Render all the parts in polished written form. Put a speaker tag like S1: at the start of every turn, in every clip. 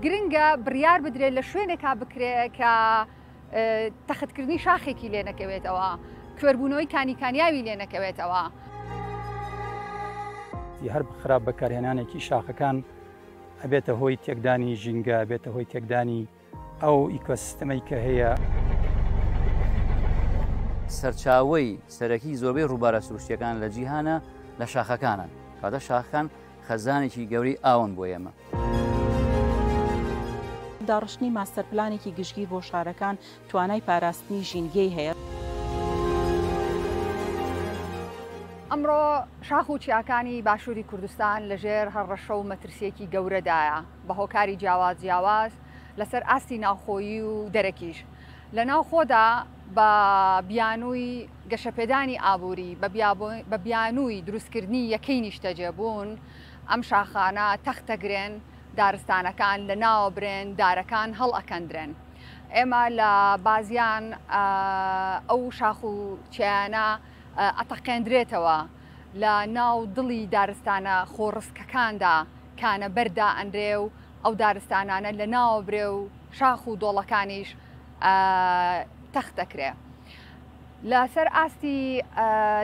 S1: گرنگە بڕیار بدرێت لە شوێنێکا بکرێ کە تەختکردنی شاخێکی لێ نەکەوێتەوە، کوێربوونەوەی کانی کانیاوی لێ نەکەوێتەوە.
S2: هەر خراپ بەکارهێنانێکی شاخەکان ئەبێتە هۆی تێکدانی ژینگە، ئەبێتە هۆی تێکدانی ئەو ئیکۆسیستەمەی کە هەیە.
S3: سەرچاوەی سەرەکی زۆربەی ڕووبارە سروشتییەکان لە جیهانە لە شاخەکانن، کەواتە شاخەکان خەزانێکی گەورەی ئاون بۆ ئێمە.
S4: داڕشتنی ماستەرپلانێکی گشتگیر بۆ شارەکان توانای پاراستنی ژینگەی هەیە.
S1: ئەمڕۆ شاخ و چیاکانی باشووری کوردستان لەژێر هەڕەشە و مەترسییەکی گەورەدایە بە هۆکاری جیاواز جیاواز لەسەر ئاستی ناوخۆیی و دەرەکیش. لە ناوخۆدا بە بیانووی گەشەپێدانی ئابووری، بە بیانووی دروستکردنی یەکەی نیشتەجێبوون، ئەم شاخانە تەختەگرێن، دارستانەکان لەناوەبرێن، دارەکان هەڵئەکەندرێن. ئێمە لە بازیان ئەو شاخ و چیایانە ئەتەقێندرێتەوە، لە ناو دڵی دارستانە خۆڕسکەکاندا کانە بەر دائەنرێ و ئەو دارستانانە لەناوەبرێ و شاخ و دۆڵەکانیش تەخت دەکرێ. لەسەر ئاستی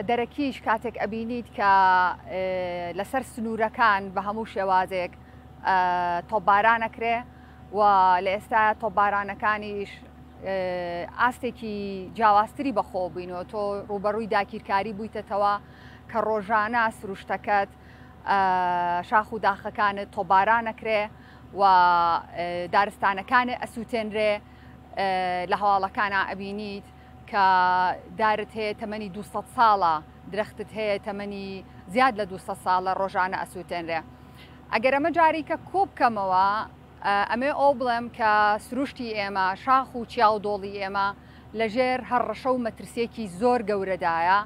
S1: دەرەکیش کاتێک ئەبینیت کە لەسەر سنوورەکان بە هەموو شێوازێک تۆپباران ئەکرێ و لە ئێستا تۆپبارانەکانیش ئاستێکی جیاوازتری بەخۆ بووینەوە تۆ ڕووبەڕووی داگیرکاری بوویتەتەوە کە ڕۆژانە سروشتەکەت شاخ و داخەکانت تۆپباران ئەکرێ و دارستانەکانت ئەسووتێنرێ لە هەواڵەکانا ئەبینیت کە دارت هەیە تەمەنی 200 ساڵە، درەختت هەیە تەمەنی زیاد لە 200 ساڵە ڕۆژانە ئەسووتێنرێ. ئەگەر ئەمە جاریکە کۆ بکەمەوە ئەمەوێ ئەوە بڵێم کە سروشتی ئێمە، شاخ و چیا و دۆڵی ئێمە لەژێر هەڕەشە و مەترسییەکی زۆر گەورەدایە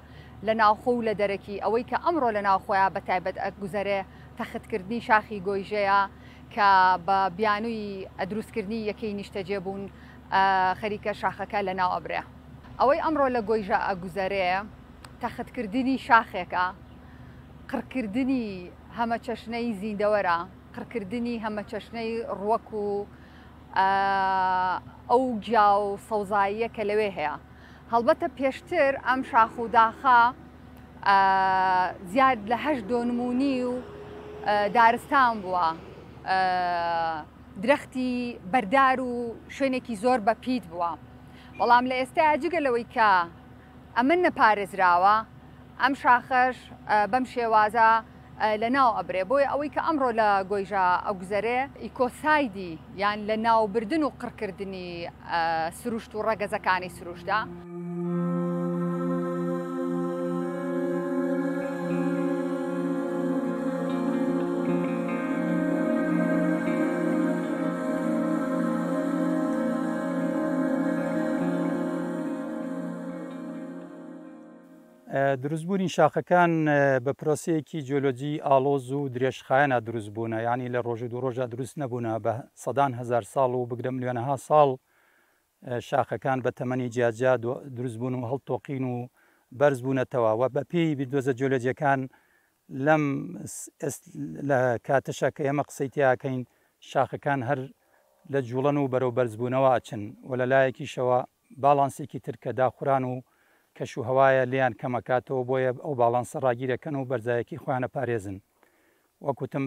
S1: لە ناوخۆ و لە دەرەکی. ئەوەی کە ئەمڕۆ لە ناوخۆیا بە تایبەت ئەگوزەرێ تەختکردنی شاخی گۆیژەیە کە بە بیانووی دروستکردنی یەکەی نیشتەجێبوون خەریکە شاخەکە لەناو ئەبرێ. ئەوەی ئەمڕۆ لە گۆیژە ئەگوزەرێ تەختکردنی شاخێکە، قڕکردنی هەمەچەشنەی زیندەوەرە، قڕکردنی هەمەچەشنەی ڕوەک و ئەو گیا و سەوزاییە کە لەوێ هەیە. هەڵبەتە پێشتر ئەم شاخ و داخە زیاد لە هەشت دۆنم و نیو دارستان بووە. درەختی بەردار و شوێنێکی زۆر بەپیت بووە. بەڵام لە ئێستایا جگە لەوەی کە ئەمە نەپارێزراوە، ئەم شاخەش بەم شێوازە لەناو ئەبرێ. بۆیە ئەوەی کە ئەمڕۆ لە گۆیژە ئەگوزەرێ، ئیکۆسایدی یان لەناوبردن و قڕکردنی سروشت و ڕەگەزەکانی سروشتە.
S2: دروستبوونی شاخەکان بە پرۆسەیەکی جیۆلۆجی ئاڵۆز و درێژخایەنە دروست بوونە، یانی لە ڕۆژ و دوو ڕۆژدا دروست نەبوونە، بە سەدان هەزار ساڵ و بگرە ملیۆنەها ساڵ شاخەکان بە تەمەنی جیاجیا دروست بوون و هەڵتۆقین و بەرز بوونەتەوە و بە پێی بیردۆزە جیۆلۆجیەکان لەم لە کاتەشا کە ئێمە قسەی تیاکەین شاخەکان هەر لە جوڵەن و بەرەو بەرزبوونەوە ئەچن و لە لایەکیشەوە باڵانسێکی تر کە داخوران و کەش و هەوایە لێیان کەمەکاتەوە بۆیە ئەو باڵانسە ڕاگیرەکەن و بەرزایەکی خۆیان ئەپارێزن وەک وتم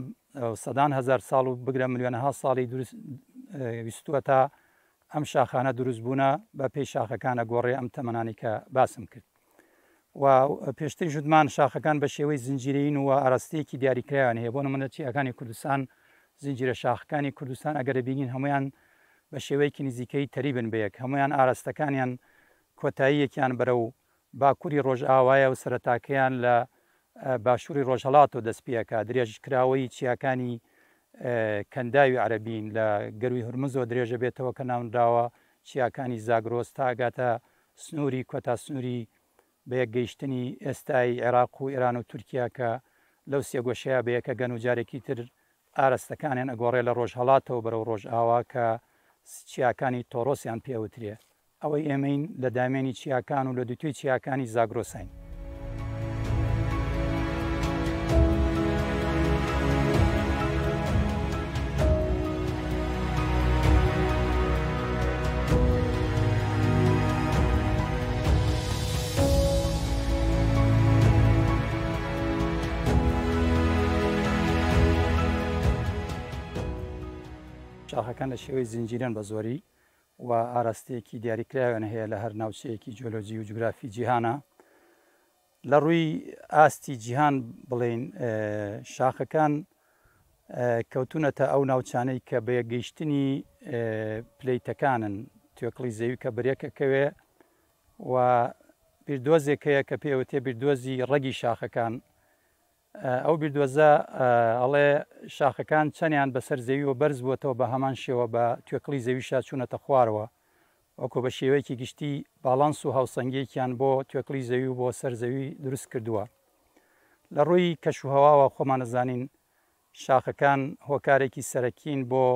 S2: سەدان هەزار ساڵ و بگرە ملیۆنەها ساڵی دروست ویستووە تا ئەم شاخانە دروست بوونە بە پێی شاخەکان ئەگۆڕێ ئەم تەمەنانی کە باسم کرد و پێشتریش وتمان شاخەکان بە شێوەی زنجیرەیین و ئاراستەیەکی دیاریکراویان هەیە بۆ نمونە چیاکانی کوردستان زنجیرە شاخەکانی کوردستان ئەگەر بینین هەمویان بە شێوەیەکی نزیکەیی تەریبن بەیەک، هەموویان ئاراستەکانیان کۆتاییەکیان بەرەو باکوری ڕۆژئاوایە و سەرەتاکەیان لە باشوری ڕۆژهەڵاتەوە دەست پێئەکا، درێژکراوەی چیاکانی کەنداوی عەرەبین لە گەرووی هورمزەوە درێژە بێتەوە کە ناونراوە چیاکانی زاگرۆس تا ئەگاتە سنووری کۆتا سنووری بەیەکگەیشتنی ئێستای عێراق و ئێران و تورکیا کە لەو سێگۆشەیە بەیەکەگەن و جارێکی تر ئارەستەکانیان ئەگۆڕێ لە ڕۆژهەڵاتەوە بەرەو ڕۆژئاوا کە چیاکانی تۆرۆسیان پێ ئەوترێ. ئەوەی ئێمەین لە دامێنی چیاکان و لە دووتوێی چیاکانی زاگرۆساین. شاخەکان لە شێوەی زنجیرەن بە زۆری و ئاراستەیەکی دیاریکراویان هەیە لە هەر ناوچەیەکی جیۆلۆجی و جوگرافی جیهانا. لە ڕووی ئاستی جیهان بڵێین شاخەکان کەوتونەتە ئەو ناوچانەی کە بە یەکگەیشتنی پلەیتەکانن، توێکڵی زەوی کە بەرێکەکەوێ و بیردۆزێک هەیە کە پێوتێ بیردۆزی ڕەگی شاخەکان. ئەو بیردۆزە ئەڵێ شاخەکان چەندیان بەسەر زەویوە بەرز بووەتەوە بە هەمان شێوە بە توێکڵی زەویشا چوونەتە خوارەوە، وەکو بە شێوەیەکی گشتی باڵانس و هاوسەنگییەکیان بۆ توێکڵی زەوی و بۆ سەر زەوی دروست کردووە. لە ڕووی کەشوهەواوە خۆمان ئەزانین شاخەکان هۆکارێکی سەرەکین بۆ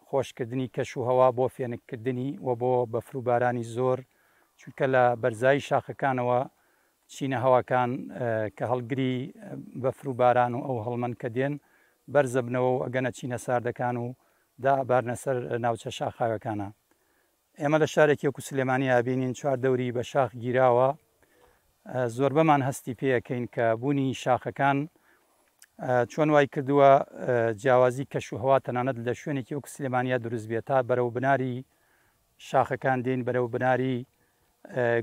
S2: خۆشکردنی کەشوهەوا بۆ فێنککردنی و بۆ بەفر و بارانی زۆر، چونکە لە بەرزایی شاخەکانەوە چینە هەواکان کە هەڵگری بەفر و باران و ئەو هەڵمەن کە دێن بەرزەبنەوە و ئەگەنە چینە ساردەکان و دائەبارنە سەر ناوچە شاخاوێکانە. ئێمە لە شارێکی وەکو سلێمانی ئەبینین چوار دەوری بە شاخ گیراوە، زۆربەمان هەستی پێ ئەکەین کە بوونی شاخەکان چۆن وای کردووە جیاوازی کەش و هەوا تەنانەت لە شوێنێکی وەکو سلێمانیا دروست بێت تا بەرەو بناری شاخەکان دێین بەرەو بناری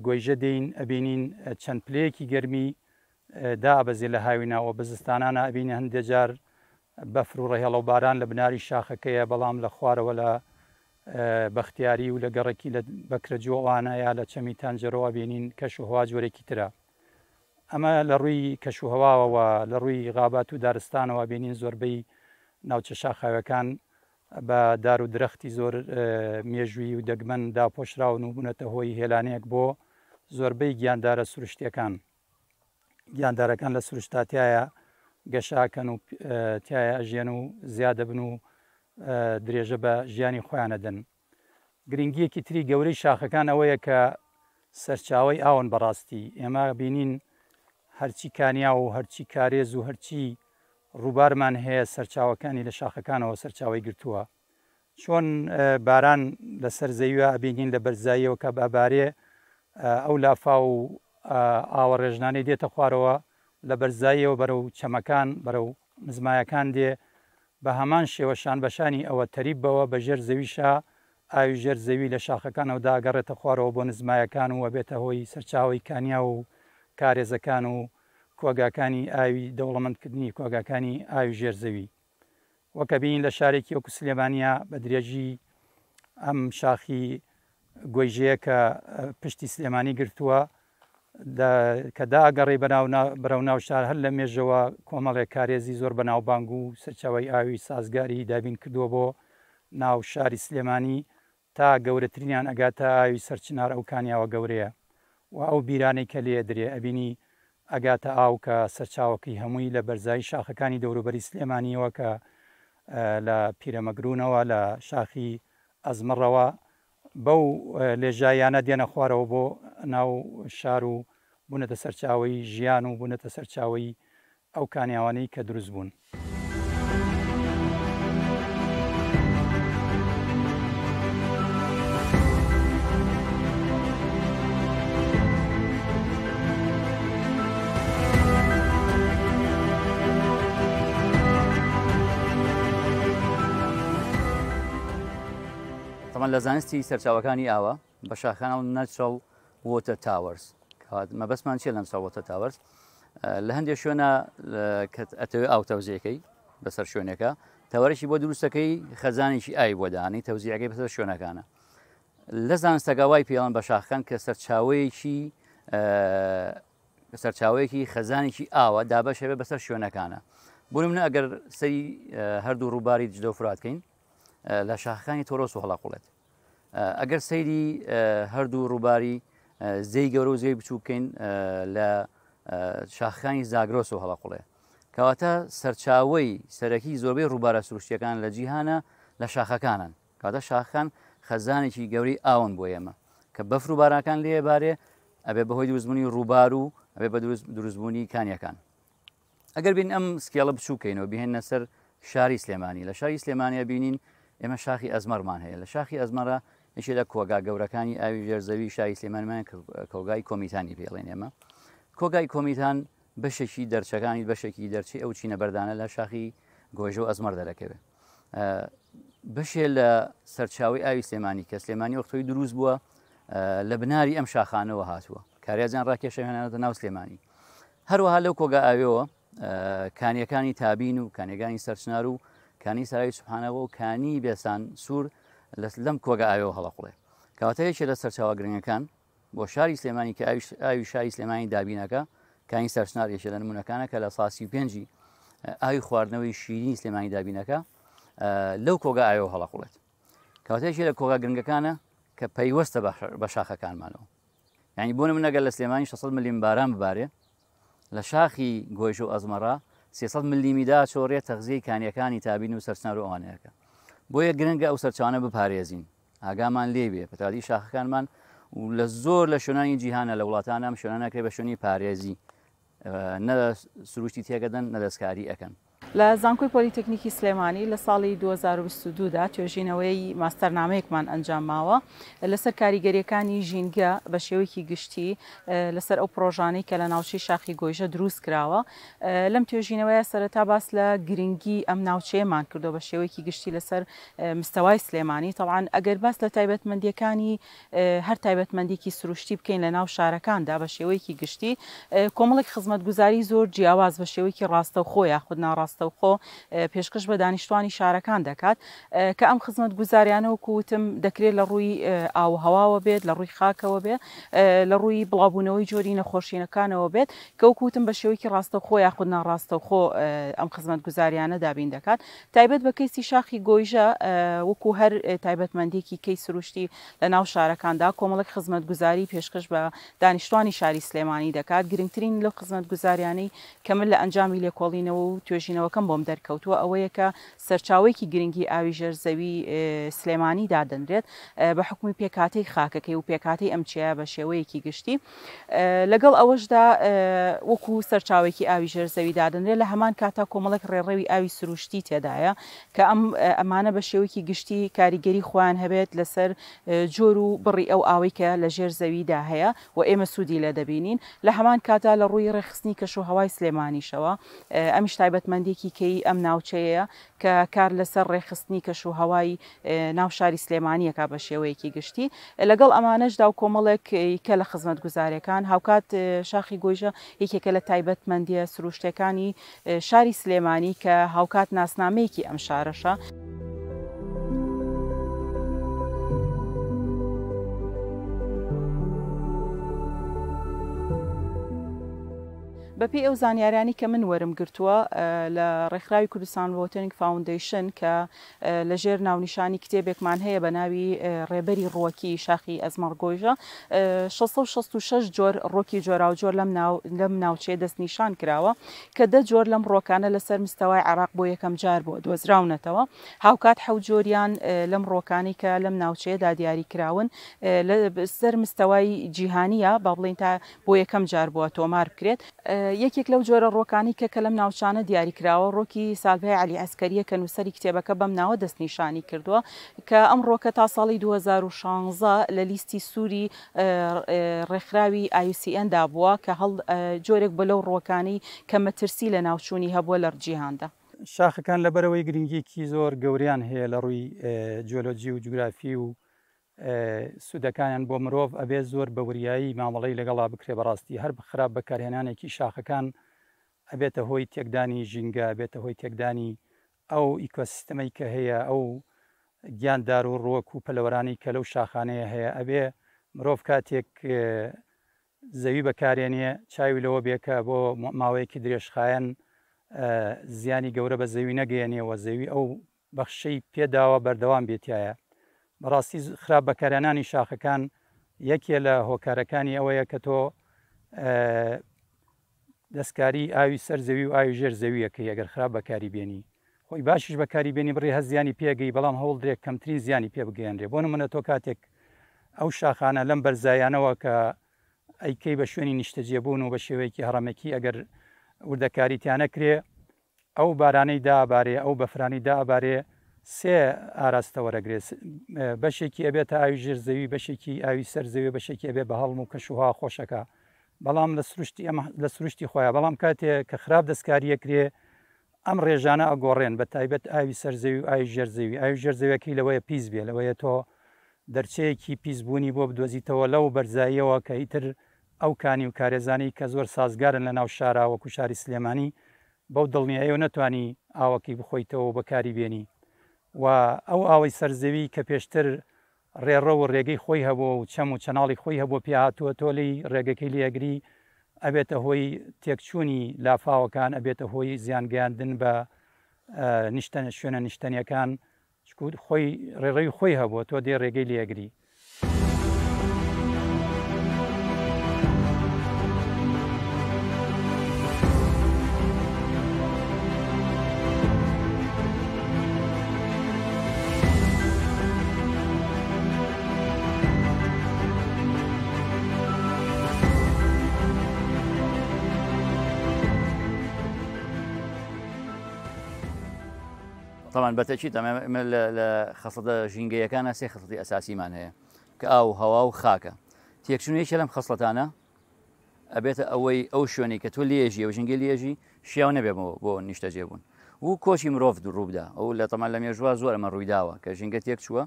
S2: گۆیژە دێین ئەبینین چەند پلەیەکی گەرمی دائەبەزێ لە هاوینا و بزستانانا ئەبینین هەندێ جار بەفر و ڕەهێڵە و باران لە بناری شاخەکەیە بەڵام لە خوارەوە لە بەختیاری و لە گەڕەکی لە بەکرەجۆ ئەوانە یا لە چەمی تانجەرۆ ئەبینین کەش و هەوا جۆرێکی ترە. ئەمە لە ڕووی کەش و هەواوە و لە ڕووی غابات و دارستانەوە ئەبینین زۆربەی ناوچە شاخاویەکان بە دار و درەختی زۆر مێژوویی و دەگمەن داپۆشراون و بوونەتە هۆی هێلانەیەک بۆ زۆربەی گیاندارە سروشتییەکان. گیاندارەکان لە سروشتدا تیایا گەشە ئەکەن و تیایا ئەژیەن و زیاد ئەبن و درێژە بە ژیانی خۆیان ئەدەن. گرنگییەکی تری گەورەی شاخەکان ئەوەیە کە سەرچاوەی ئاون بەڕاستی ئێمە بینین هەرچی کانیاو و هەرچی کارێز و هەرچی ڕووبارمان هەیە سەرچاوەکانی لە شاخەکانەوە سەرچاوەی گرتووە. چۆن باران لەسەر زەویە ئەبینین لە بەرزاییەوە کە ئەبارێ ئەو لافاو و ئاوە ڕێژنانەی دێتە خوارەوە لە بەرزاییەوە بەرەو چەمەکان بەرەو نزمایەکان دێ بە هەمان شێوە شانبەشانی ئەوە تەریب بەوە بە ژێر زەویشا ئاوی ژێر زەوی لە شاخەکانەوە داگەڕێتە خوارەوە بۆ نزمایەکان و ئەبێتە هۆی سەرچاوەی کانیاو و کارێزەکان و کۆگاکانی ئاوی دەوڵەمەندکردنی کۆگاکانی ئاوی ژێر زەوی. وەک ئەبینین لە شارێکی وەکو سلێمانیا بە درێژی ئەم شاخی گۆیژەیە کە پشتی سلێمانی گرتووە کە داگەڕێ بەرەو ناو شار هەر لە مێژەوە کۆمەڵێک کارێزی زۆر بەناوبانگ و سەرچاوی ئاوی سازگاری دابین کردووە بۆ ناو شاری سلێمانی تا گەورەترینیان ئەگاتە ئاوی سەرچنار ئەو کانیاوە گەورەیە و ئەو بیرانەی کە لێ ئەدرێ ئەبینی ئەگاتە ئاو کە سەرچاوەکەی هەمووی لە بەرزایی شاخەکانی دەوروبەری سلێمانیەوە کە لە پیرەمەگرونەوە لە شاخی ئەزمڕەوە بەو لێژاییانە دێنە خوارەوە بۆ ناو شار و بوونەتە سەرچاوەی ژیان و بوونەتە سەرچاوەی ئەو کانیاوانەی کە دروست بوون.
S3: تەبعەن لە زانستی سەرچاوەکانی ئاوە بە شاخانە و Natural Water Towers مەبەستمان چیە لە Natural Water Towers لە هەندێک شوێنە کە ئەتەوێ ئاو تەوزیەکەی بەسەر شوێنەکە تەوەرەی بۆ دروستەکەی خەزانێکی ئاوی بۆ دانی تەوزیعەکەی بەسەر شوێنەکانە لە زانستەکە وای پێڵەن بە شاخەکان کە سەرچاوەیەکی سەرچاوەیەکی خەزانێکی ئاوە دابەشەوێ بەسەر شوێنەکانە بۆ منە ئەگەر سەری هەردوو ڕووباری دجلە و فراتکەین لە شاخەکانی تۆرۆس و هەڵاقوڵێت ئەگەر سەیری هەردوو ڕووباری زێی گەورە و زێی بچوو بکەین لە شاخەکانی زاگرۆس و هەڵەقوڵێ کەواتە سەرچاوەی سەرەکی زۆربەی ڕووبارە سروشتیەکان لە جیهانە لە شاخەکانن کاتە شاخەکان خەزانێکی گەورەی ئاون بۆ ئێمە کە بەفر و بارانەکان لێ بارێ ئەبێ بەهۆی دروستبوونی ڕووبار و ئەبێ بە دروستبوونی کانیەکان ئەگەر بین ئەم scale ە بچووکەینەوە بهێنە سەر شاری سلێمانی لە شاری سلێمانیا بینین ئێمە شاخی ئەزمەرمان هەیە لە شاخی ئەزمەرە یەکێ لە کۆگا گەورەکانی ئاوی ژێر زەوی شاری سلێمانمان کۆگای کۆمیتانی پێڵێن ئێمە کۆگای کۆمیتان بەشێکی دەرچەکانی بەشێکی دەرچی ئەو چینە بەردانە لە شاخی گۆژە و ئەزمەر دەرەکەوێت. بەشێ لە سەرچاوی ئاوی سلێمانی کە سلێمانی وەختۆی دروست بووە لە بناری ئەم شاخانەوە هاتووە کاریازیان ڕاکێشە هێنانەتە ناو سلێمانی هەروەها لەو کۆگا ئاوێەوە کانیەکانی تابین و کانیەکانی سەرچنار و کانی سەرای سوبحانەوە و کانی بێسان سوور لەم کۆگا ئاوێەوە هەڵەقوڵێ کەواتە یەکێ لە سەرچاوە گرنگەکان بۆ شاری سلێمانی کە ئاوی شاری سلێمانی دابینەکە کانی سەرچنار یەکێ لە نمونەکانە کە لە ساسی و پێنجی ئاوی خواردنەوەی شیرینی سلێمانی دابینەکە لەو کۆگا ئاوێەوە هەڵەقوڵێت کەواتە یەکێ لە کۆگا گرنگەکانە کە پەیوەستە بە شاخەکانمانەوە یعنی بۆ نمونە گەر لە سلێمانی 600 ملیم باران ببارێ لە شاخی گۆیژە و ئەزمەڕا 300 ملیمی داچۆڕێ تەغزیەی کانیەکانی تابین و سەرچنار و ئەوانەیەکە بۆیە گرنگە ئەو سەرچاوانە بپارێزین ئاگامان لێ بێ پەتادی شاخەکانمان و لە زۆر لە شوێنانی جیهانە لە وڵاتانە ئەم شوێنانە کرێ بە شوێنی پارێزی نە سروشتی تێگەدەن نە دەستکاری ئەکەن.
S4: لە زانکۆی پۆلیتەکنیکی سلێمانی لە ساڵی 2022 دا توێژینەوەی ماستەرنامەیەکمان ئەنجامماوە لەسەر کاریگەریەکانی ژینگە بە شێوەیەکی گشتی لەسەر ئەو پڕۆژانەی کە لە ناوچەی شاخی گۆیژە دروست کراوە. لەم توێژینەوەیە سەرەتا باس لە گرنگی ئەم ناوچەیەمان کردووە بە شێوەیەکی گشتی لەسەر مستەوای سلێمانی. تەبعەن ئەگەر باس لە تایبەتمەندیەکانی هەر تایبەتمەندیکی سروشتی بکەین لە ناو شارەکاندا بە شێوەیەکی گشتی کۆمەڵێک خزمەتگوزاری زۆر جیاواز بە شێوەیەکی ڕاستەوخۆ یاخود ناڕاستەوخۆ پێشکەش بە دانیشتوانی شارەکان دەکات کە ئەم خزمەتگوزاریانە وەکو وتم دەکرێت لە ڕووی ئاووهەواوە بێت لە ڕووی خاکەوە بێت لە ڕووی بڵاوبوونەوەی جۆری نەخۆشینەکانەوە بێت کە وەکو وتم بە شێوەیەکی ڕاستەوخۆ یاخود ناڕاستەوخۆ ئەم خزمەتگوزاریانە دابین دەکات. تایبەت بە کەیسی شاخی گۆیژە وەکو هەر تایبەتمەندیەکی کەی سروشتی لە ناو شارەکاندا کۆمەڵێک خزمەتگوزاری پێشکەش بە دانیشتوانی شاری سلێمانی دەکات، گرنگترین لەو خزمەتگوزاریانەی کە من لە ئەنجامی لێکۆڵینەوە و توێژینەوەکەم بۆم دەرکەوتووە ئەوەیە کە سەرچاوەیەکی گرنگی ئاوی ژێر زەوی سلێمانی دادەنرێت بە حوکمی پێکهاتەی خاکەکەی و پێکهاتەی ئەم چیایە بە شێوەیەکی گشتی. لەگەڵ ئەوەشدا وەکو سەرچاوەیەکی ئاوی ژێر زەوی دادەنرێت، لە هەمان کاتا کۆمەڵێک ڕێڕەوی ئاوی سروشتی تێدایە کە ئەم ئەمانە بە شێوەیەکی گشتی کاریگەری خۆیان هەبێت لەسەر جۆر و بڕی ئەو ئاوەی کە لە ژێر زەویدا هەیە و ئێمە سوودی لێ دەبینین. لە هەمان کاتا لە ڕووی ڕێکخستنی کەشوهەوای سلێمانیشەوە ئەمیش تایبەتمەندییەکی کەی ئەم ناوچەیەیە کە کار لەسەر ڕێکخستنی کەشوهەوای ناو شاری سلێمانی ئەکا بە شێوەیەکی گشتی. لەگەڵ ئەمانەشدا و کۆمەڵێک کە لە خزمەتگوزاریەکان، هاوکات شاخی گۆیژە یەکێکە لە تایبەتمەندیە سروشتیەکانی شاری سلێمانی کە هاوکات ناسنامەیەکی ئەم شارەشە. بەپێی ئەو زانیاریانەی کە من وەرم گرتووە لە ڕێکخراوی کوردستان Watering Foundation کە لە ژێر ناونیشانی کتێبێکمان هەیە بە ناوی ڕێبەری ڕووەکی شاخی ئەزمەڕ گۆیژە 666 جۆر ڕۆکی جۆراوجۆر لەم ناو لەم ناوچەیە دەستنیشان کراوە کە دە جۆر لەم ڕۆکانە لەسەر مستەوای عێراق بۆ یەکەم جار بۆ دۆزراونەتەوە هاوکات حەوت جۆریان لەم ڕۆکانەی کە لەم ناوچەیەدا دیاری کراون لەسەر مستەوای جیهانیە با بڵێین تا بۆ یەکەم جار بووە تۆمار بکرێت. یەکێک لەو جۆرە ڕۆکانەی کە کە لەم ناوچانە دیاری کراوە ڕۆکی سالڤای عەلی عەسکەرییە کە نووسەری کتێبەکە بەم ناوە دەستنیشانی کردووە کە ئەم ڕۆکە تا ساڵی 2016 لە لیستی سووری ڕێکخراوی IUCN دا بووە کە هەڵ جۆرێک بووە لەو ڕووەکانەی کە مەترسی لەناوچوونی هەبووە لە جیهاندا.
S2: شاخەکان لەبەرئەوەی گرنگیەکی زۆر گەورەیان هەیە لە ڕووی جیۆلۆجی و جوگرافی و سوودەکانیان بۆ مرۆڤ ئەبێ زۆر بە وریایی مامەڵەی لەگەڵا بکرێ بەڕاستی هەر خراپ بەکارهێنانێکی شاخەکان ئەبێتە هۆی تێکدانی ژینگە ئەبێتە هۆی تێکدانی ئەو ئیکۆسیستەمەی کە هەیە ئەو گیاندار و ڕووەک و پەلەوەرانەی کە لەو شاخانەیە هەیە ئەبێ مرۆڤ کاتێک زەوی بەکارێنێ چاوی لەوە بێ کە بۆ ماوەیەکی درێژخایەن زیانی گەورە بە زەوی نەگەیەنێ و زەوی ئەو بەخششەی پێ داوە بەردەوام بێ تیایا. بەڕاستی خراپ بەکارهێنانی شاخەکان یەکێ لە هۆکارەکانی ئەوەیە کە تۆ دەستکاری ئاوی سەر زەوی و ئاوی ژێر زەویەکەی ئەگەر خراپ بەکاری بێنی خۆی باشیش بەکاری بێنی بڕی هەر زیانی پێگەی بەڵام هەوڵ درێ کەمترین زیانی پێ بگەیەنرێ بۆ نمونە تۆ کاتێک ئەو شاخانە لەم بەرزایانەوە کە ئەیکەی بە شوێنی نیشتەجێبوون و بە شێوەیەکی هەڕەمەکی ئەگەر وردەکاری تیا نەکرێ ئەو بارانەی دائەبارێ، ئەو بەفرانەی دائەبارێ سێ ئاراستە وەرەگرێ، بەشێکی ئەبێتە ئاوی ژێر زەوی، بەشێکی ئاوی سەر زەوی، بەشێکی ئەبێ بە هەڵم و کەشوهەوا خۆشەکا. بەڵام لە سروشتی ئەم لە سروشتی خۆیا، بەڵام کاتێ کە خراپ دەستکاری ئەکرێ، ئەم ڕێژانە ئەگۆڕێن بە تایبەت ئاوی سەر زەوی و ئاوی ژێر زەوی، ئاوی ژێر زەویەکەی لەوەیە پیس بێ، لەوەیە تۆ دەرچەیەکی پیس بوونی بۆ بدۆزیتەوە لەو بەرزاییەوە کە ئیتر ئەو کانی و کارێزانەی کە زۆر سازگارن لە ناو شارا وەکو شاری سلێمانی بەو دڵنیایەوە نەتوانی ئاوەکەی بخۆیتەوە و بەکاری بێنی و ئەو ئاوەی سەر زەوی کە پێشتر ڕێڕەو و ڕێگەی خۆی هەبووە و چەم و چەناڵی خۆی هەبووە پێ هاتووە تۆ لێی ڕێگەکەی لێ ئەگری ئەبێتە هۆی تێکچوونی لافاوەکان ئەبێتە هۆی زیان گەیاندن بە نیشتە شوێنە نیشتەنیەکان چکو خۆی ڕێڕەوی خۆی هەبووە تۆ دێ ڕێگەی لێ ئەگری.
S3: طبعا بەتەکیید ئەمە لە خەسڵەتە ژینگەیەکانە سێ خەسڵەتی ئەساسیمان هەیە کە ئاو هەوا و خاکە تێکچوون یەکێ لەم خەسڵەتانە ئەبێتە ئەوەی ئەو شوێنەی کە تۆ لێژی ئەو ژینگەی لێژی شیاو نەبێ بۆ بۆ نیشتەجێ بوون و کۆچی مرۆڤ ڕووبدا ئەو لە تەمان لە مێژوە زۆر ئەمە ڕوویداوە کە ژینگە تێک چووە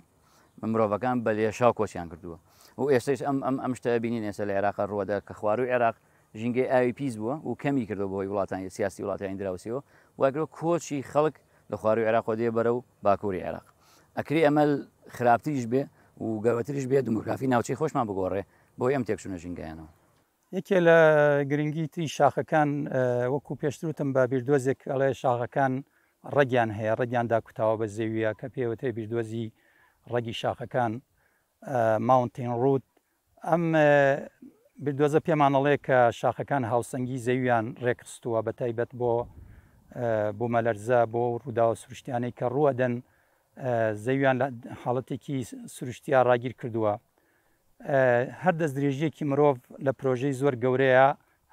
S3: مرۆڤەکان بە لێشاو کۆچیان کردووە و ئێستش ئەم ئەم ئەم شتە بینین ئێستا لە عێراق ڕووەدا کە خواروی عێراق ژینگەی ئاوی پیس بووە و کەمی کردەوە بۆی وڵاتانی سیاسی وڵاتانی دراوسیەوە واگرۆ کۆچی خەڵک لە خواروی عێراقەوە دێ بەرەو باکووری عێراق ئەکری ئەمە خراپتریش بێ و گەورەتریش بێ دموگرافی ناوچەی خۆشمان بگۆڕێ بۆی ئەم تێکچوونە ژینگەیانەوە.
S2: یەکێ لە گرنگی تری شاخەکان وەکو پێشتر وتم بە بیردۆزێک ئەڵێ شاخەکان ڕەگیان هەیە ڕەگیان داکوتاوە بە زەویە کە پێوتێ بیردۆزی ڕەگی شاخەکان ماونتین ڕوت ئەم بیردۆزە پێمان ئەڵێ کە شاخەکان هاوسەنگی زەویان ڕێکخستووە بە تایبەت بۆ بوومەلەرزە بۆ ڕووداوە سروشتیانەی کە ڕووەدەن زەویان لە حاڵەتێکی سروشتیا ڕاگیر کردووە هەر دەستدرێژیەکی مرۆڤ لە پرۆژەی زۆر گەورەیە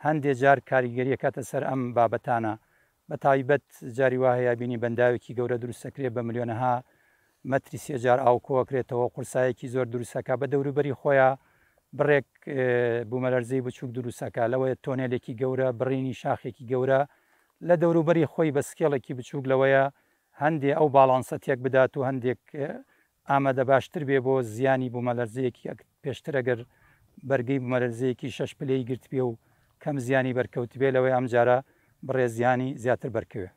S2: هەندێ جار کاریگەری ئەکاتە سەر ئەم بابەتانە بە تایبەت جاری وا هەیە بینی بەنداوێکی گەورە دروست ئەکرێ بە ملیۆنەها مەتری سێجار ئاو کۆئەکرێتەوە قورسایەکی زۆر دروست ئەکا بە دەوروبەری خۆیا بڕێک بومەلەرزەی بچوک دروست ئەکا لەوەیە تۆنێلێکی گەورە بڕینی شاخێکی گەورە لە دەوروبەری خۆی بە سکێڵێکی بچوک لەوەیە هەندێ ئەو باڵانسە تێک بدات و هەندێک ئامادەباشتر بێ بۆ زیانی بومەلەرزەیەکی پێشتر ئەگەر بەرگەی بومەلەرزەیەکی شەش پلەیی گرتبێ و کەم زیانی بەرکەوتبێ لەوەیە ئەمجارە بڕێ زیانی زیاتر بەرکەوێ.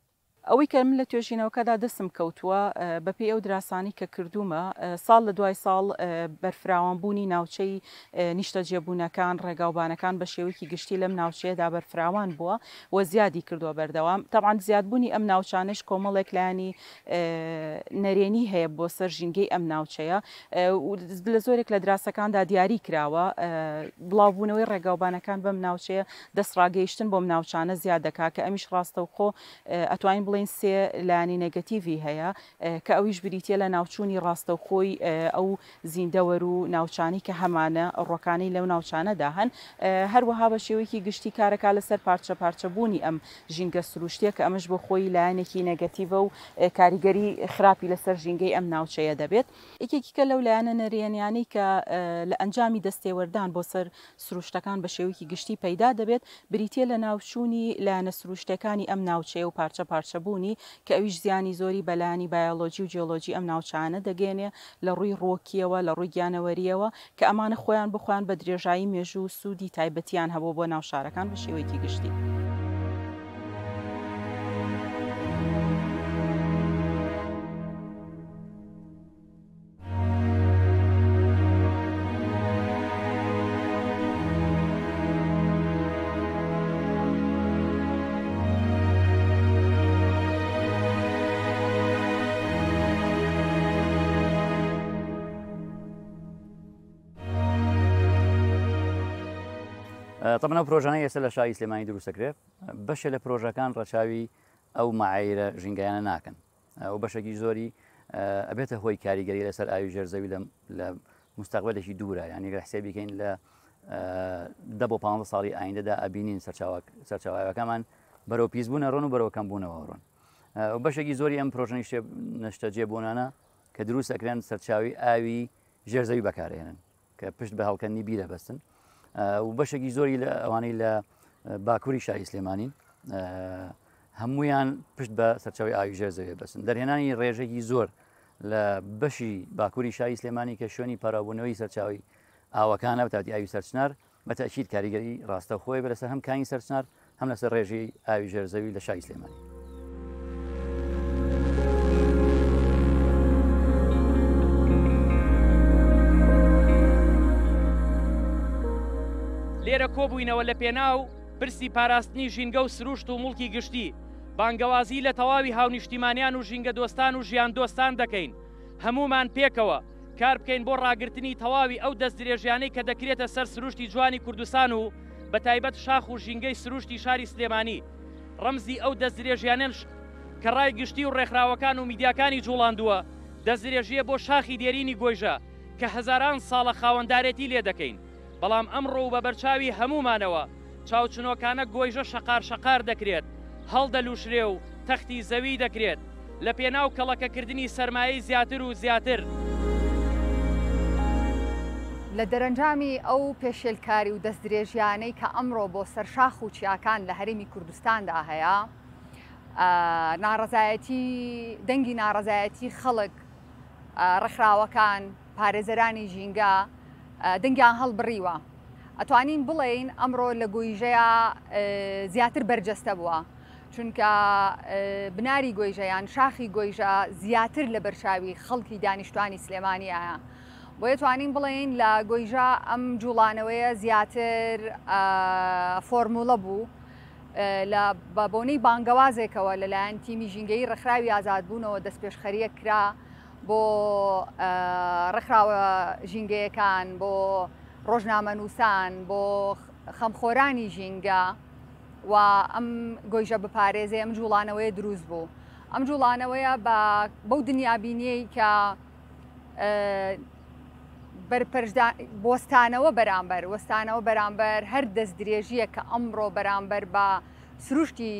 S4: ئەوەی کە من لە توێژینەوەکەدا دەستم کەوتووە، بەپێی ئەو دراسانەی کە کردوومە، ساڵ لە دوای ساڵ بەرفراوانبوونی ناوچەی نیشتەجێبوونەکان، ڕێگاوبانەکان بە شێوەیەکی گشتی لەم ناوچەیەدا بەرفراوان بووە و زیادی کردووە بەردەوام. تەبعەن زیادبوونی ئەم ناوچانەش کۆمەڵێک لایەنی نەرێنی هەیە بۆ سەر ژینگەی ئەم ناوچەیە و لە زۆرێک لە دراسەکاندا دیاری کراوە بڵاوبوونەوەی ڕێگاوبانەکان بەم ناوچەیە دەستڕاگەیشتن بۆم ناوچانە زیاد دەکات کە ئەمیش ڕاستەوخۆ ئەتوانین بڵێین سێ لایەنی نێگەتیڤی هەیە کە ئەویش بریتیە لە ناوچوونی ڕاستەوخۆی ئەو زیندەوەر و ناوچانەی کە هەمانە، ڕۆکانەی لەو ناوچانەدا هەن، هەروەها بە شێوەیەکی گشتی کارەکا لەسەر پارچە پارچە بوونی ئەم ژینگە سروشتیە کە ئەمەش بۆ خۆی لایەنێکی نێگەتیڤە و کاریگەری خراپی لەسەر ژینگەی ئەم ناوچەیە دەبێت. یەکێکی کە لەو لایەنە نەرێنیانەی کە لە ئەنجامی دەستێوەردان بۆ سەر سروشتەکان بە شێوەیەکی گشتی پەیدا دەبێت، بریتییە لە ناوچوونی لایەنە سروشتییەکانی ئەم ناوچەیە و پارچە پارچەبوونی، کە ئەویش زیانی زۆری بە لایەنی بایۆلۆجی و جیۆلۆجی ئەم ناوچانە دەگەیەنێ لە ڕووی ڕووەکییەوە، لە ڕووی گیانەوەرییەوە، کە ئەمانە خۆیان بۆ خۆیان بە درێژایی مێژوو سوودی تایبەتیان هەبووە بۆ ناو شارەکان بە شێوەیەکی گشتی.
S3: طبعا ئەو پرۆژانە ئێستا لە شاری سلێمانی دروستەکرێت بەشێ لە پرۆژەکان ڕەچاوی ئەو معایرە ژینگایانە ناکەن و بەشێکی زۆری ئەبێتە هۆی کاریگەری لەسەر ئاوی ژێر زەوی لە مستەقبلێکی دوورە یانی گەر حسێبی کەین لە دە بۆ 15 ساڵی ئایندەدا ئەبینین سەرچاوەکەمان بەرەو پیسبوونە ڕۆن و بەرەو کەمبوونەوە ڕۆن بەشێکی زۆری ئەم پرۆژە نیشتەجێ بوونانە کە دروست ئەکرێن سەرچاوی ئاوی ژێرزەوی بەکارهێنن کە پشت بە هەڵکەندنی بیرە بەستن و بەشێکی زۆری لە ئەوانەی لە باکووری شاری سلێمانین. هەمویان پشت بە سەرچاوی ئاوی ژێر زەوی بەسن. دەرهێنانی ڕێژەی زۆر لە بەشی باکووری شاری سلێمانی کە شوێنی پاراوبوونەوەی سەرچاوی ئاوەکانە بە تایبەتی ئاوی سەرچنار بە تەئکید کاریگەری ڕاستەوخۆی بە لەسەر هەم کانی سەرچنار هەم لەسەر ڕێژەی ئاوی ژێر زەوی لە شاری سلێمانی.
S5: لێرە کۆبووینەوە لە پێناو پرسی پاراستنی ژینگە و سروشت و موڵکی گشتی، بانگەوازی لە تەواوی هاونیشتیمانیان و ژینگەدۆستان و ژیاندۆستان دەکەین هەموومان پێکەوە کار بکەین بۆ ڕاگرتنی تەواوی ئەو دەستدرێژیانەی کە دەکرێتە سەر سروشتی جوانی کوردستان و بەتایبەت شاخ و ژینگەی سروشتی شاری سلێمانی. ڕەمزی ئەو دەستدرێژیانەش کە ڕای گشتی و ڕێکخراوەکان و میدیاکانی جوڵاندووە، دەستدرێژییە بۆ شاخی دێرینی گۆیژە کە هەزاران ساڵە خاوەندارێتی لێدەکەین، بەڵام ئەمڕۆ و بە بەرچاوی هەموومانەوە چاوچنۆکانە گۆیژە شەقار شەقار دەکرێت، هەڵدەلوشرێ و تەختی زەوی دەکرێت لە پێناو کەڵەکەکردنی سەرمایەی زیاتر و زیاتر.
S1: لە دەرەنجامی ئەو پێشێلکاری و دەستدرێژیانەی کە ئەمڕۆ بۆ سەر شاخ و چیاکان لە هەرێمی کوردستاندا هەیە، ناڕەزایەتی دەنگی ناڕەزایەتی خەڵک، ڕێکخراوەکان، پارێزەرانی ژینگە دەنگیان هەڵبڕیوە. ئەتوانین بڵێین ئەمڕۆ لە گۆیژەیا زیاتر بەرجەستە بووە، چونکە بناری گۆیژە یان شاخی گۆیژە زیاتر لە بەرچاوی خەڵکی دانیشتوانی سلێمانیایە. بۆیە توانین بڵێین لە گۆیژە ئەم جوڵانەوەیە زیاتر فۆرموڵە بوو لە بە بۆنەی بانگەوازێکەوە لەلایەن تیمی ژینگەیی ڕێکخراوی ئازادبوونەوە دەستپێشخەرییەک کرا بۆ ڕێکخراوە ژینگەیەکان، بۆ ڕۆژنامەنووسان، بۆ خەمخۆرانی ژینگە و ئەم گۆیژە بپارێزێ، ئەم جوڵانەوەیە دروست بوو. ئەم جوڵانەوەیە بە بەو دنیابینیەی کە وەستانەوە بەرامبەر وەستانەوە بەرامبەر هەر دەستدرێژییەک کە ئەمڕۆ بەرامبەر بە سروشتی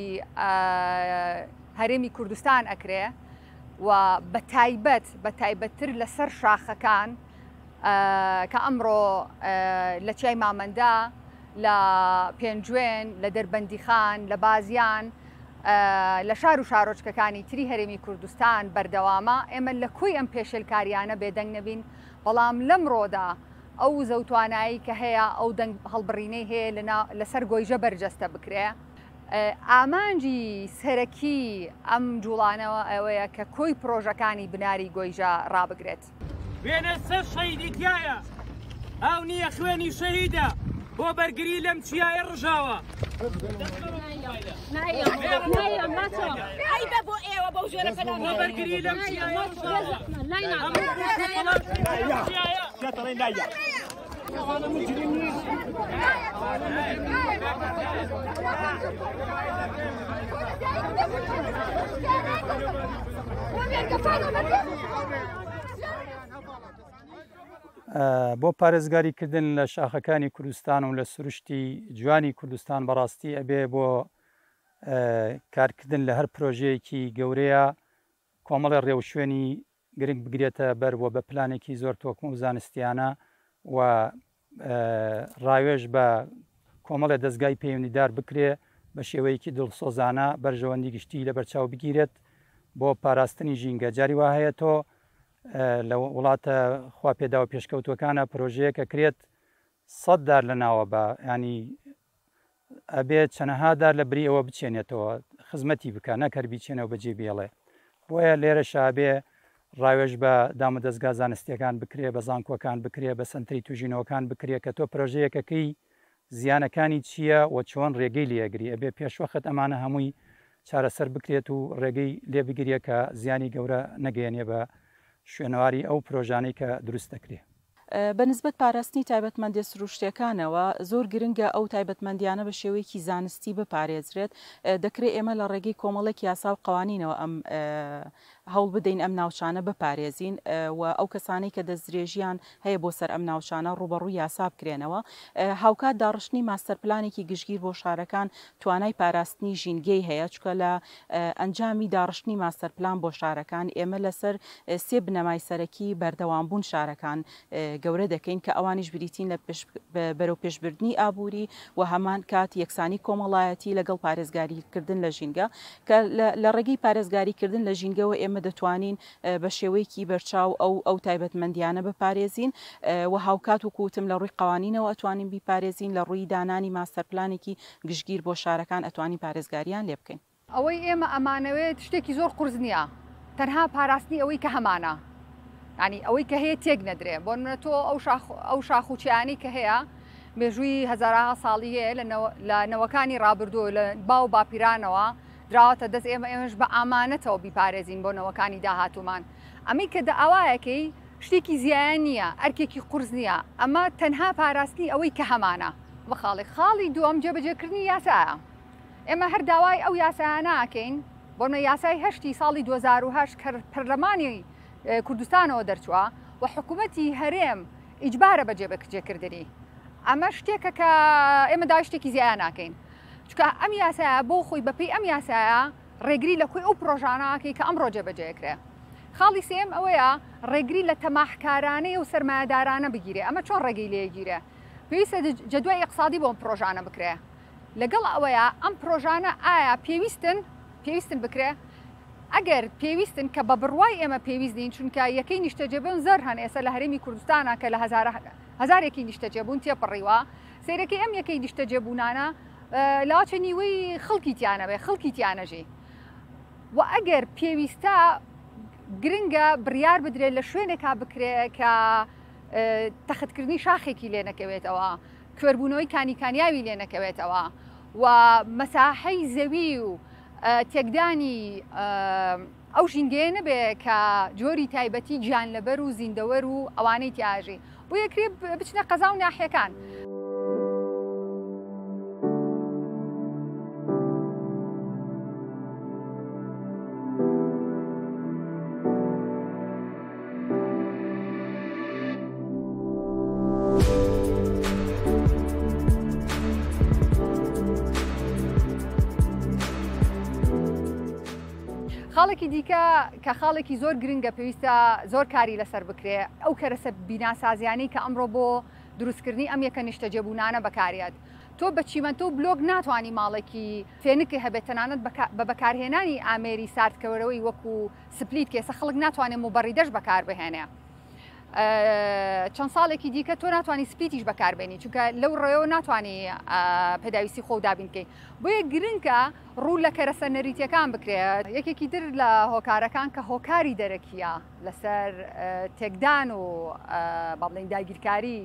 S1: هەرێمی کوردستان ئەکرێ و بە تایبەت بە تایبەتتر لەسەر شاخەکان کە ئەمڕۆ لە چیای مامەندە لە پێنجوێن لە دەربەندیخان لە بازیان لە شار و شارۆچکەکانی تری هەرێمی کوردستان بەردەوامە، ئێمە لە کۆی ئەم پێشێلکارییانە بێدەنگ نەبین، بەڵام لەمڕۆدا ئەو وزە و توانایەی کە هەیە، ئەو دەنگ هەڵبڕینەی هەیە لەسەر گۆیژە بەرجەستە بکرێ. ئامانجی سەرەکی ئەم جوڵانەوە ئەوەیە کە کۆی پرۆژەکانی بناری گۆیژە ڕابگرێت.
S5: وێنە سەر شەهیدی تیایە ئاو نییە خوێنی شەهیدە بۆ بەرگری لەم چیایە ڕژاوە. بۆ بەرگری لەم چیایە ڕژاوە.
S2: بۆ پارێزگاری کردن لە شاخەکانی کوردستان و لە سروشتی جوانی کوردستان بەڕاستی ئەبێ بۆ کارکردن لە هەر پرۆژەیەکی گەورەیە کۆمەڵێ ڕێوشوێنی گرنگ بگرێتە بەر و بە پلانێکی زۆر تۆکمە و زانستیانە و ڕاوێژ بە کۆمەڵێ دەزگای پەیوەندیدار بکرێ بە شێوەیەکی دڵسۆزانە بەرژەوەندی گشتی لەبەرچاو بگیرێت بۆ پاراستنی ژینگە جاری وا هەیە تۆ لە وڵاتە خواپێداوە پێشکەوتوەکانە پرۆژەیەکە کرێت سەد دار لە ناوە بە ینی ئەبێ چەنەها دار لە بری ئەوە بچێنێتەوە خزمەتی بکا نەک هەر بیچێنەوە بەجێ بێڵێ بۆیە لێرەشا ئەبێ ڕاوێژ بە دامودەزگا زانستیەکان بکرێ بە زانکۆکان بکرێ بە سەنتەری توژینەوەکان بکرێ کە تۆ پرۆژەیەکەکەی زیانەکانی چییە و چۆن ڕێگەی لێ ئەگری ئەبێ پێشوەخت ئەمانە هەمووی چارەسەر بکرێت و ڕێگەی لێ بگیرێ کە زیانی گەورە نەگەیەنێ بە شوێنەواری ئەو پرۆژانەی کە دروست دەکرێ.
S4: بە نسبەت پاراستنی تایبەتمەندیە سروشتیەکانەوە زۆر گرنگە ئەو تایبەتمەندیانە بە شێوەیەکی زانستی بپارێزرێت، دەکرێت ئێمە لە ڕێگەی کۆمەڵێک یاسا و قەوانینەوە ئەم هەوڵ بدەین ئەم ناوچانە بپارێزین و ئەو کەسانەی کە دەستدرێژیان هەیە بۆ سەر ئەم ناوچانە ڕووبەڕووی یاسا بکرێنەوە. هاوکات داڕشتنی ماستەر پلانێکی گشتگیر بۆ شارەکان توانای پاراستنی ژینگەی هەیە، چونکە لە ئەنجامی داڕشتنی ماستەر پلان بۆ شارەکان، ئێمە لەسەر سێ بنەمای سەرەکی بەردەوامبوون شارەکان گەورە دەکەین کە ئەوانیش بریتین لە بەرەوپێشبردنی ئابووری و هەمان کات یەکسانی کۆمەڵایەتی لەگەڵ پارێزگاریکردن لە ژینگە کە لە ڕێگەی پارێزگاریکردن لە ژینگەوە ئێمە دەتوانین بە شێوەیەکی بەرچاو ئەو ئەو تایبەتمەندیانە بپارێزین و هاوکات وەکو وتم لە ڕووی قەوانینەوە ئەتوانین بیپارێزین لە ڕووی دانانی ماستەر پلانێکی گشتگیر بۆ شارەکان ئەتوانین پارێزگاریان لێ بکەین.
S1: ئەوەی ئێمە ئەمانەوێت شتێکی زۆر قورس نییە تەنها پاراستنی ئەوەی کە هەمانە یانی ئەوەی کە هەیە تێک نەدرێ بۆ نمونە تۆ ئەو شاخ ئەو شاخ و چیانەی کە هەیە مێژووی هەزارەها ساڵی هەیە لە لە نەوەکانی ڕابردوو لە باو باپیرانەوە دراوەتە دەست ئێمە ئێمەش بە ئامانەتەوە بیپارێزین بۆ نەوەکانی داهاتوومان ئەمەی کە داوایەکەی شتێکی زیایە نییە ئەرکێکی قورس نییە ئەمە تەنها پاراستنی ئەوەی کە هەمانە بە خاڵێک خاڵی دووەم جێبەجێکردنی یاسایە ئێمە هەر داوای ئەو یاسایانە ئەکەین، بۆنمونە یاسای هەشتی ساڵی 2008 کە پەرلەمانی کوردستانەوە دەرچووە و حکوومەتی هەرێم ئیجبارە بە جێبەجێکردنی. ئەمە شتێکە کە ئێمە داوای شتێکی زیایە ناکەین. چونکە ئەم یاسایە بۆ خۆی بەپێی ئەم یاسایە ڕێگری لە کۆی ئەو پرۆژانە ئەکەی کە ئەمڕۆ جێبەجێ ئەکرێ. خاڵی سێیەم ئەوەیە ڕێگری لە تەماحکارانەی ئەو سەرمایەدارانە بگیرێ. ئەمە چۆن ڕێگەی لێ ئەگیرێ؟ پێویستە جەدوای ئیقتسادی بۆ ئەم پرۆژانە بکرێ. لەگەڵ ئەوەیا ئەم پرۆژانە ئایا پێویستن؟ پێویستن بکرێ؟ ئەگەر پێویستن کە بە بڕوای ئێمە پێویست نین چونکە یەکەی نیشتەجێبوون زۆر هەن ئێستا لە هەرێمی کوردستانا کە لە هەزارە هەزارێکی نیشتەجێبوون تێپەڕیوە سەیرەکەی ئەم یەکەی نیشتەجێبوونانە لاچە نیوەی خەڵکی تیانەبێ خەڵکی تیانەژی و ئەگەر پێویستە گرنگە بڕیار بدرێت لە شوێنێکا بکرێ کە تەختکردنی شاخێکی لێ نەکەوێتەوە کوێربوونەوەی کانی کانیاوی لێ نەکەوێتەوە و مەساحەی زەوی و تێکدانی ئەو ژینگەیە نەبێ کە جۆری تایبەتی گیانلەبەر و زیندەوەر و ئەوانەی تیاژی بۆیە کرێ بچنە قەزا و ناحیەکان. خاڵێکی دیکە کە خاڵێکی زۆر گرنگە پێویستە زۆر کاری لەسەر بکرێ ئەو کەرەسە بیناسازیانەی کە ئەمڕۆ بۆ دروستکردنی ئەم یەکە نیشتەجێبوونانە بەکاریات تۆ بە چیمەنتۆ و بلۆک ناتوانانی ماڵێکی فێنکی هەبێت تەنانەت بە بەکارهێنانی ئامێری ساردکەوەرەوەی وەکو split کە ئێستا خەڵک ناتوانێت موبەڕیدەش بەکاربهێنێ چەند ساڵێکی دیکە تۆ ناتوانانی split یش بەکاربێنی چونکە لەو ڕێەوە ناتوانانی پێداویستی خۆ دابین بکەیت بۆیە گرنگە ڕوو لە کەرەسە نەریتیەکان بکرێت یەکێکی تر لە هۆکارەکان کە هۆکاری دەرەکیە لەسەر تێکدان و با بڵێین داگیرکاری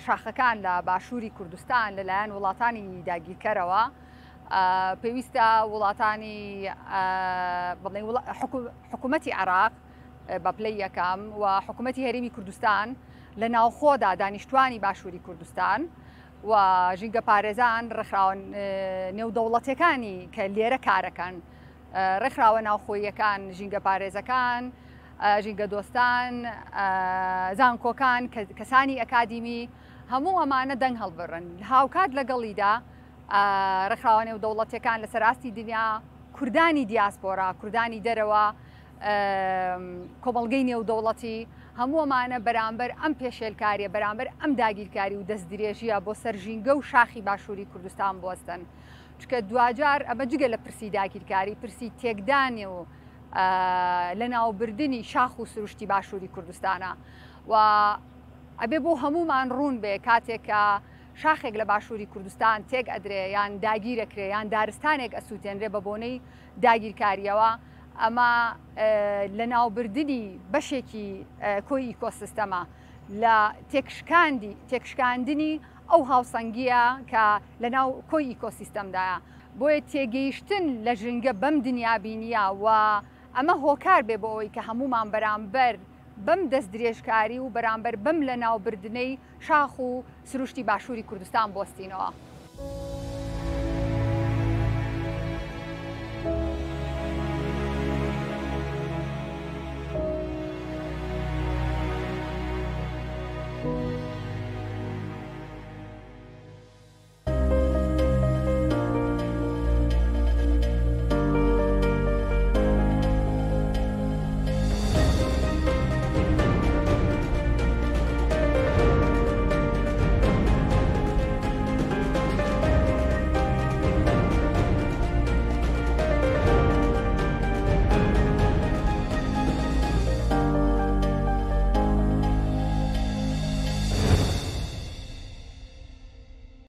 S1: شاخەکان لە باشووری کوردستان لەلایەن وڵاتانی داگیرکەرەوە پێویستە وڵاتانی بڵێن حکوومەتی عێراق بە پلەی یەکەم و حکوومەتی هەرێمی کوردستان لە ناوخۆدا دانیشتوانی باشووری کوردستان و ژینگە پارێزان ڕێکخراوە نێودەوڵەتەکانی کە لێرە کارەکەن ڕێکخراوە ناوخۆییەکان ژینگە پارێزەکان ژینگە دۆستان زانکۆکان کەسانی ئەکادیمی هەموو ئەمانە دەنگ هەڵبڕن هاوکات لەگەڵیدا ڕێکخراوە نێودەوڵەتیەکان لەسەر ئاستی دنیا، کوردانی دیاسپۆرا، کوردانی دەرەوە، کۆمەڵگەی نێودەوڵەتی، هەموو ئەمانە بەرامبەر ئەم پێشێلکاریە، بەرامبەر ئەم داگیرکاری و دەستدرێژیە بۆ سەر ژینگە و شاخی باشووری کوردستان بوەستن. چونکە دواجار ئەمە جگە لە پرسی داگیرکاری، پرسی تێکدانی و لەناوبردنی شاخ و سروشتی باشووری کوردستانە و ئەبێ بۆ هەموومان ڕوون بێ کاتێک کە شاخێک لە باشووری کوردستان تێک ئەدرێ یان داگیر ئەکرێ یان دارستانێک ئەسووتێنرێ بە بۆنەی داگیرکارییەوە، ئەمە لەناوبردنی بەشێکی کۆی ئیکۆسیستەمە، لە تێکشکاندی تێکشکاندنی ئەو هاوسەنگییە کە لەناو کۆی ئیکۆسیستەمدایە. بۆیە تێگەیشتن لە ژینگە بەم دنیابینییە و ئەمە هۆکار بێ بۆ ئەوەی کە هەموومان بەرامبەر بەم دەستدرێژکاری و بەرامبەر بەم لەناوبردنەی شاخ و سروشتی باشووری کوردستان بوەستینەوە.